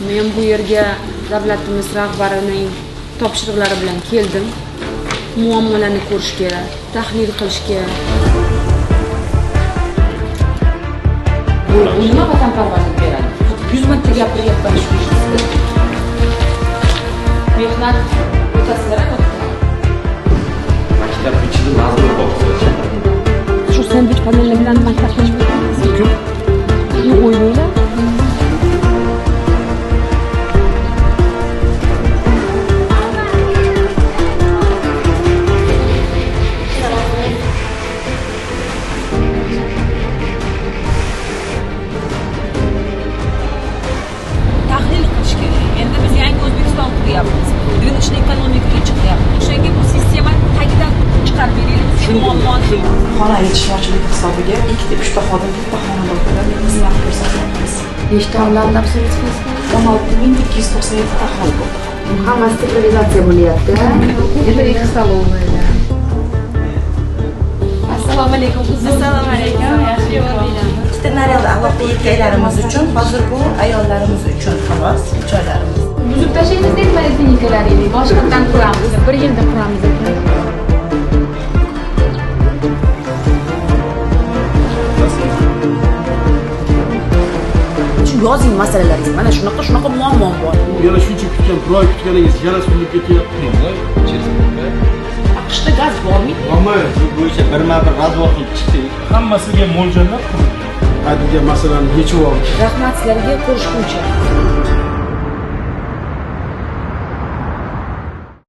Men bu yerga davlatimiz rahbarining topshiriqlari bilan keldim. Muammolarni ko'rishga, tahlil qilishga. Bu nima vatanparvarlik beradi? 100 marta gapiryapman shu ishni. Mehnat o'tasizlar katta. Maktab ichida mazmun topsa. Shu sendvich paneli bilan maktabga Mumkin. O'ylanglar. Tahlil qilish kerak. Endi biz yangi O'zbekiston quryapmiz. Рыночный ekonomikaga chiqyapmiz. O'shanga bu sistemani tagidan chiqarib beraylik. Shu muammoni Xona yetishmovchiligi hisobiga 2 ta 3 ta xodim bitta xonada o'tirib xizmat ko'rsatyapmiz. Nechta oilani обслуживать qilasizlar? 16 297 ta aholi bo'ldi. Hammasi цифровизация bo'lyapti. Это их столовая, да. Assalomu alaykum. Assalomu alaykum, yaxshi. Ikkita наряд alohida erkaklarimiz uchun, hozir bu ayollarimiz uchun xolos, joylarimiz. Buzib tashlaymiz deydi poliklinikalaringni, boshqatdan quramiz. Bir yilda quramiz. Shu yozing masalalaringizni. Mana shunaqa shunaqa muammom bor. Yana shuncha kutgan, bir oy kutganingiz yana surilib ketyapti. Через AQShda gaz bormi? Bormaydi. Bu bo'yicha birma-bir развод qilib chiqdik. Hammasiga mo'ljallab qurilgan. Aytilgan masalani yechib oldik. Rahmat sizlarga, ko'rishguncha.